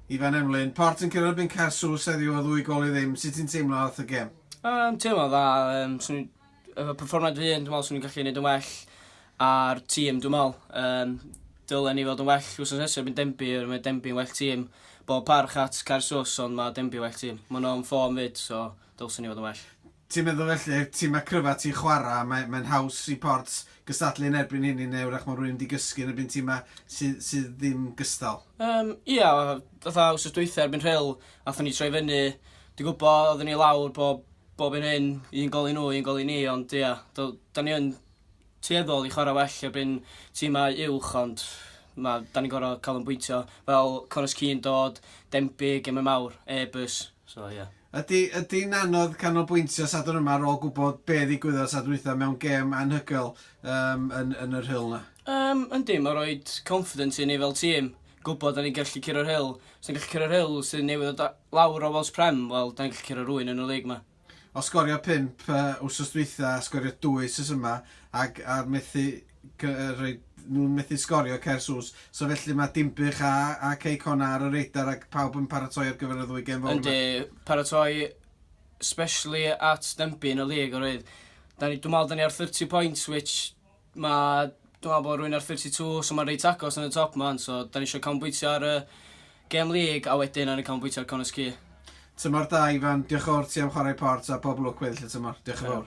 Ifan Emlyn, Port yn cyrraedd erbyn Caersws heddiw o 2-0. Sut ti'n teimlo wrth y gêm? Teimlo dda. Swn i, efo perfformiad fy hun, dwi'n meddwl swn i'n gallu gwneud yn well a'r tîm, dwi'n meddwl. Dylen ni fod yn well wsos nesaf erbyn Denbigh, mae Denbigh yn well tîm. Bob parch at Caersws, ond mae Denbigh well tîm. Maen nhw'n form fyd, so dylswn ni fod yn well. Ti'n meddwl felly, tîm cryfa ti'n chwarae, mae'n mae haws i Port gystadlu yn erbyn hynny, neu wrach mae rhywun wedi gysgu yn erbyn tîm sydd, sydd ddim gystal? Ia, fatha wsos dwytha erbyn Rhyl, athon ni troi fyny. Dwi'n gwybod oedden ni lawr bob un hyn, un gol i nhw, un gol i ni, ond ia, da ni yn tueddol i chwarae well erbyn tîmau uwch, ond da ni'n gorfod cael yn bwyntio. Fel Connah's Quay dod, Denbigh, gemau mawr, Airbus, so ie. Yeah. Ydy'n anodd canolbwyntio Sadwrn yma ar ôl gwybod be ddigwyddodd Sadwrn dwytha mewn gêm anhygoel yn yr Rhyl na? Yndi, mae'n rhoi confidence i ni fel tîm. Gwybod da ni'n gallu curo'r Rhyl. Os ni'n gallu curo'r Rhyl sydd newydd ddod lawr o Welsh Prem, wel, da ni'n gallu curo rhywun yn y lig yma. O sgorio 5 wsos dwytha, sgorio 2 wsos yma, ac ar methu, rhoi, nhw'n methu sgorio Caersws. So felly mae Dinbych a Cei Connah ar y radar ac pawb yn paratoi ar gyfer y ddwy gêm fawr. Yndi, paratoi especially at Denbigh yn y lig oherwydd. Dwi'n meddwl da ni ar 30 points, which mae, dwi'n meddwl bod rhywun ar 32, so mae'n reit agos yn y top man, so da ni eisiau canolbwyntio ar y gêm lig a wedyn ar y canolbwyntio ar Connah's Quay. Tymor da, Ifan. Diolch yn fawr ti am chwarae Port a pob lwc weddill y tymor. Diolch yn fawr.